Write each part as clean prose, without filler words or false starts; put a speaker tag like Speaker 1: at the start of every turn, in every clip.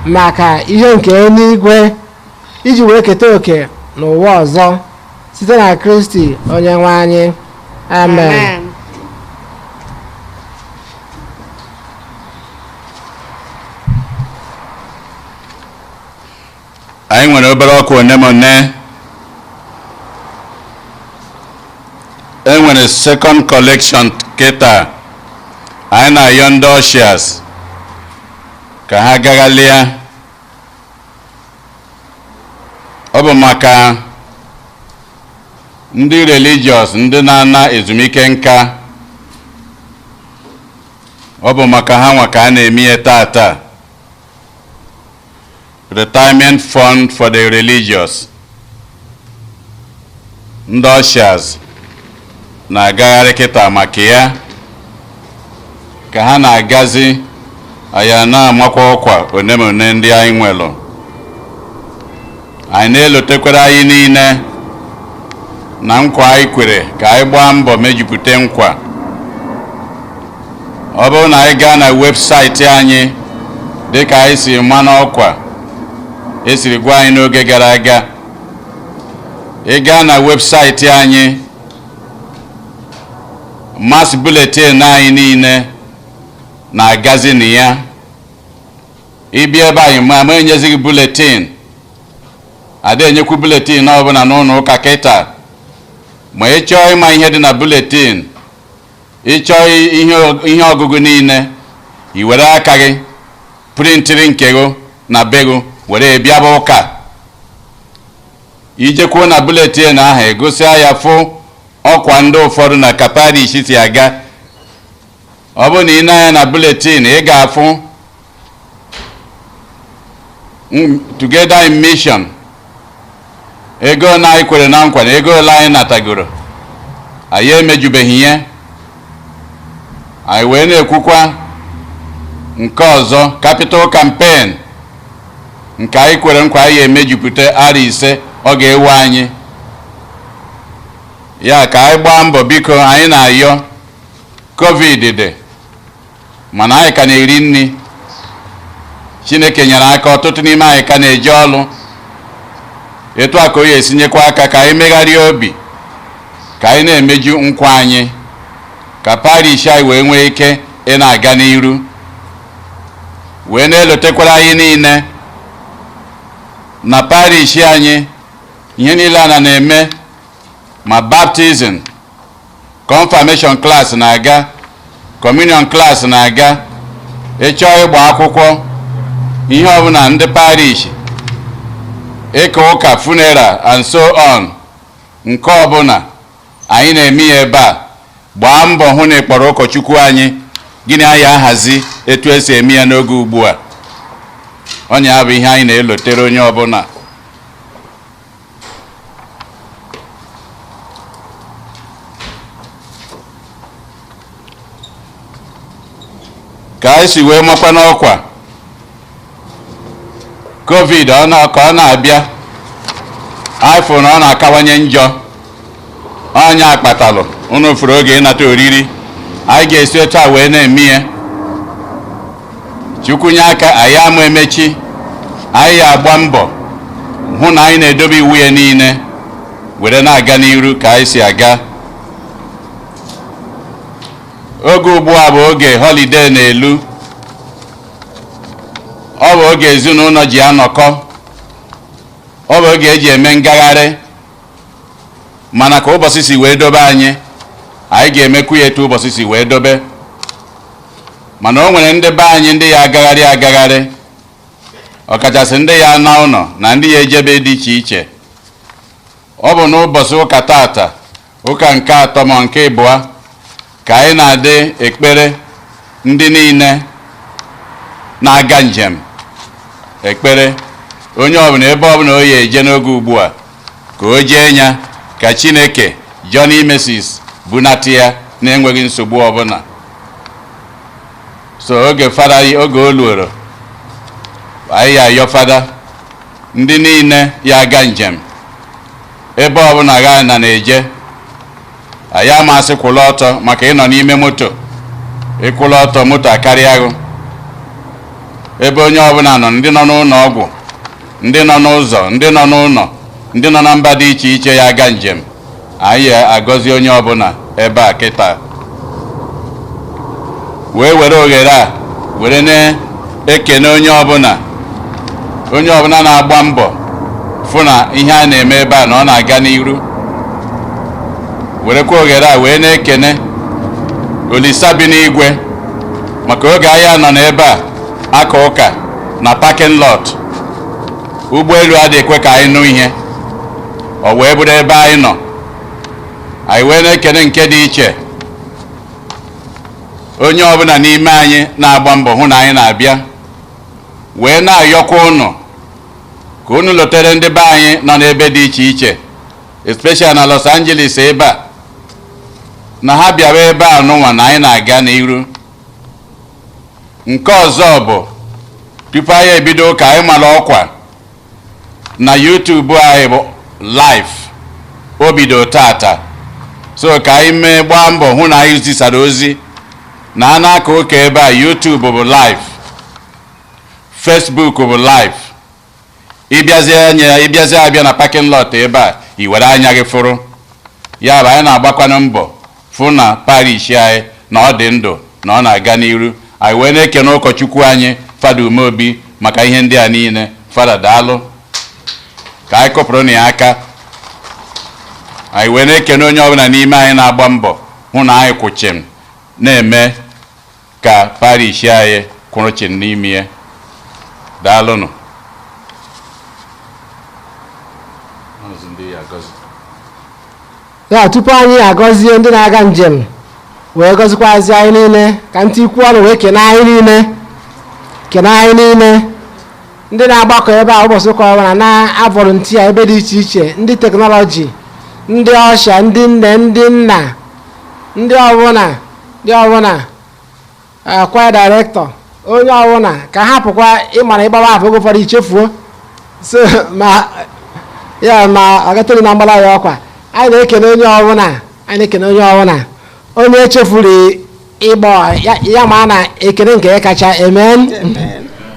Speaker 1: Maka ihe nke eluigwe, iji wee keta oke n'ụwa ọzọ, site na Kristi onye nwe anyị. Amen.
Speaker 2: Anyị nwere obere ọkwa one ma one. E nwere second collection kịta. Anyị na-ayọ ndị ushers ka ha gaghalịa. Ọ bụ maka ndị religious, ndị na-ana ezumike nka. Ọ bụ maka ha nwa ka a na-eme ihe tata, retirement fund for the religious. Ndị ushers na-agagharị kịta maka ya. Ka ha na-agazi, anyị na-amakwa ọkwa one ma one ndị anyị nwelụ. Anyị na-elotekwara anyị niile na nkwa anyị kwere, ka anyị gbaa mbọ mejupụta nkwa. Ọ bụrụ na anyị gaa na website anyị, dịka anyị si ma n'ọkwa esiri gwa anyị n'oge gara aga, ị gaa na website anyị, mass bulletin anyị niile na-agazi na ya. Ịbịa ebe anyị, ma enyezighị bulletin, ada enyekwu bulletin ọbụla n'ụlọ ụka kịta. Ma ị chọọ ịma ihe dị na bulletin, ị chọọ ihe ọgụgụ niile, i were aka gị printịrị nke gị na be gị were bịaba ụka. Ijekwuo na bulletin ahụ, egosia ya, fụ ọkwa ndị ụfọdụ na ka parish si aga. Ọ bụrụ na ị na-anya na bulletin, ị ga-afụ Together in Mission, ego na anyị kwere na nkwa na ego ole anyị natagoro, anyị emejubeghị ihe anyị. Wee na-ekwukwa nke ọzọ, capital campaign nke anyị kwere nkwa anyị emejupụta arọ 5 ọ ga-ewe anyị. Ya ka anyị gbaa mbọ, biko. Anyị na-ayọ, COVID dị, mana anyị ka na-eri nri. Chineke nyere aka, ọtụtụ n'ime anyị ka na-eje ọlụ. Etu a ka o ya esinyekwa aka ka anyị megharịa obi, ka anyị na-emeju nkwa anyị, ka parish anyị wee nwee ike ị na-aga n'iru. Wee na-elotekwara anyị niile na parish anyị, ihe niile a na-eme, ma baptism, confirmation class na-aga, communion class na-aga, ịchọọ ịgba akwụkwọ, ihe ọbụla ndị parish, ịka ụka, funeral and so on, nke ọbụla anyị na-eme ya ebe a. Gbaa mbọ hụ na ị kpọrọ ụkọchukwu anyị. Gịnị anyị ahazi etu esi eme ya n'oge ugbu a? Ọnya bụ ihe anyị na-elotere onye ọbụla. Ka anyị si wee makwa n'ọkwa COVID, ọ na ka ọ na-abịa, anyị fụrụ na ọ na-akawanye njọ. Ọnya akpatalụ unu fụrụ oge ịnata oriri. Anyị ga-esi otu a wee na-eme ya. Chukwu nye aka, anyị ama emechi. Anyị ya agba mbọ hụ na anyị na-edobe iwu ya niile were na-aga n'iru ka anyị si aga. Oge ugbu a bụ oge holiday na-elu. Ọ bụ oge ezinụlọ ji anọkọ, ọ bụ oge eji eme ngagharị. Mana ka ụbọchị si wee dobe anyị, anyị ga-emekwu ya etu ụbọchị si wee dobe. Mana o nwere ndị be anyị ndị ya agagharị agagharị, ọkachasị ndị ya ana ụlọ na ndị ya ejebe dị iche iche. Ọ bụ n'ụbọchị ụka tata, ụka nke atọ ma nke ịbụọ, ka anyị na-adị ekpere ndị niile na-aga njem ekpere. Onye ọbụla, ebe ọbụla o ya eje n'oge ugbu a, ka o jee ya, ka Chineke Johnny Mercies bunata ya na-enweghị nsogbu ọbụla. So oge fada, oge o luoro, anyị ya ayọ fada ndị niile ya aga njem, ebe ọbụla ga na na-eje. Anyị amasị kwụla ọtọ maka ịnọ n'ime moto. Ịkwụla ọtọ, moto akarịa agụ. Ebe onye ọbụla nọ, ndị nọ n'ụlọ ọgwụ, ndị nọ n'ụzọ, ndị nọ n'ụlọ, ndị nọ na mba dị iche iche ya aga njem, anyị agọzi onye ọbụla ebe a kịta, wee were oghere a were na-ekene onye ọbụla, onye ọbụla na-agba mbọ fụ na ihe a na-eme ebe a na ọ na-aga n'iru. Werekwa oghere a wee na-ekene Olisa bi n'igwe maka oge anyị nọ n'ebe a aka ụka na parking lot, ụgbọelu adịghị ekwe ka anyị nụ ihe, ọ wee bụrụ ebe anyị nọ. Anyị wee na-ekene nke dị iche onye ọbụla n'ime anyị na-agba mbọ hụ na anyị na-abịa, wee na-ayọkwa ụnụ ka unu lotere ndị be anyị nọ n'ebe dị iche iche, especially na Los Angeles ebe a, na ha bịawa ebe a nụnwa na anyị na-aga n'iru. Nke ọzọ bụ, tupu anyị ebido ụka, anyị mara ọkwa na YouTube anyị bụ live, o bido tata. So ka anyị mee, gbaa mbọ hụ na anyị zisara ozi na a na-aka ụka ebe a. YouTube bụ live, Facebook bụ live. Ịbịazie anya, ịbịazie abịa na parking lot ebe a, i were anya gị fụrụ ya. Bụ anyị na-agbakwanụ mbọ fụ na parish anyị na ọ dị ndụ, na ọ na-aga n'iru. Anyị wee na-ekene ụkọchukwu anyị, Fada Umeobi, maka ihe ndị a niile. Fada, daalụ. Ka anyị kụpụrụ na ya aka. Anyị wee na-ekene onye ọbụla n'ime anyị na-agba mbọ hụ na anyị kwụchim na-eme ka parish anyị kwụrụ chim n'ime ya. Daalụnụ.
Speaker 1: Ya tupu anyị agọzie ndị na-aga njem wee gọzikwazi anyị niile, ka ntị ikwu ọnụ wee kene anyị niile, kene anyị niile ndị na-agbakọ ebe a ụbọchị ụka ọbụla, na-avolunteer ebe dị iche iche, ndị technology, ndị usher, ndị nne, ndị nna, ndị ọbụla, ndị ọbụla, choir director, onye ọbụla, ka ha pụkwa ịmara ịgbawa afọ oge ụfọdụ ichefuo. So ma ya ma agatụrụ na mgbala ya ọkwa, anyị na-ekene onye ọbụla, anyị na-ekene onye ọbụla. Onye echefuru ịgbọ ya, ma na ekene nke ya kacha. Amen.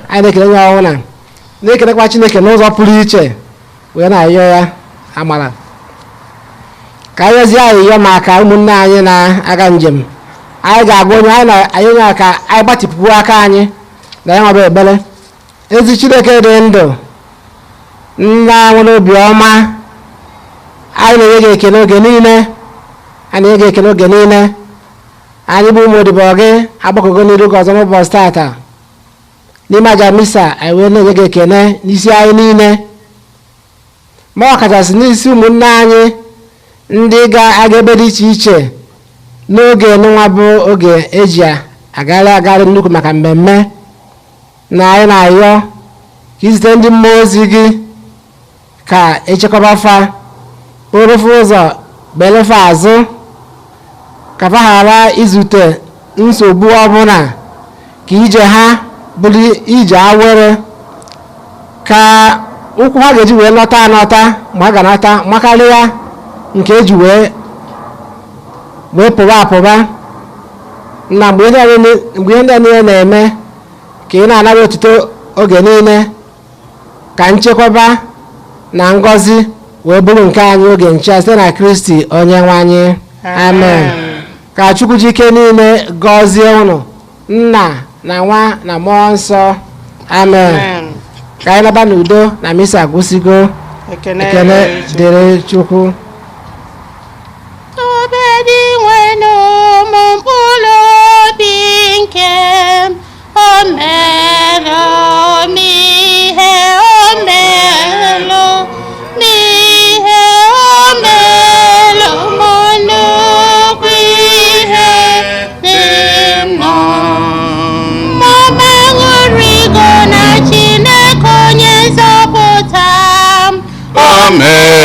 Speaker 1: Anyị na-ekene onye ọbụla, na-ekenekwa Chineke n'ụzọ pụrụ iche, wee na-ayọ ya amara ka anyị zie ayịyọ maka ụmụnne anyị na-aga njem. Anyị ga-agwa onye anyị na-ayọ onye ka anyị gbatịpụ aka anyị na ya nwebe ekpere. Ezi Chineke dị ndụ, nna nwere obiọma, anyị na-enye gị ekele oge niile, anyị na-enye gị ekele oge niile. Anyị bụ ụmụ odibo gị agbakọgo n'iru gị ọzọ n'ụbọchị tata n'ime aja misa. Anyị wee na-enye gị ekele n'isi anyị niile, ma ọ kachasị n'isi ụmụnne anyị ndị ga-aga ebe dị iche iche n'oge nwa bụ oge eji agagharị agagharị nnukwu maka mmemme. Na anyị na-ayọ ka izite ndị mmụọ ozi gị ka echekwaba fa kporofe ụzọ, belefe azụ, ka fa ghara izute nsogbu ọbụla, ka ije ha bụrụ ije awere, ka ụkwụ ha ga-eji wee lọta anọta ma ha ga-anata makarịa nke eji wee wee pụba apụba. Na mgbe ihe ndị a niile na-eme, ka ị na-anara otuto oge niile, ka nchekwaba na ngọzi wee bụrụ nke anyị oge nche, site na Kristi onye nwe anyị. Amen. Ka Chukwu ji ike niile gọzie unu, Nna na Nwa na Mmụọ Nsọ. Amen. Ka anyị naba n'udo na misa gwụsịgo.
Speaker 3: Ekene
Speaker 1: Ekele dịrị Chukwu.
Speaker 4: Obedi nwere ụmụ mkpụrụ obi nke m, o mere m ihe, o mere m ihe, o mere m nnukwu ihe dị mma. Mama ṅụrịgo na Chineke onye nzọpụta m.
Speaker 2: O mere.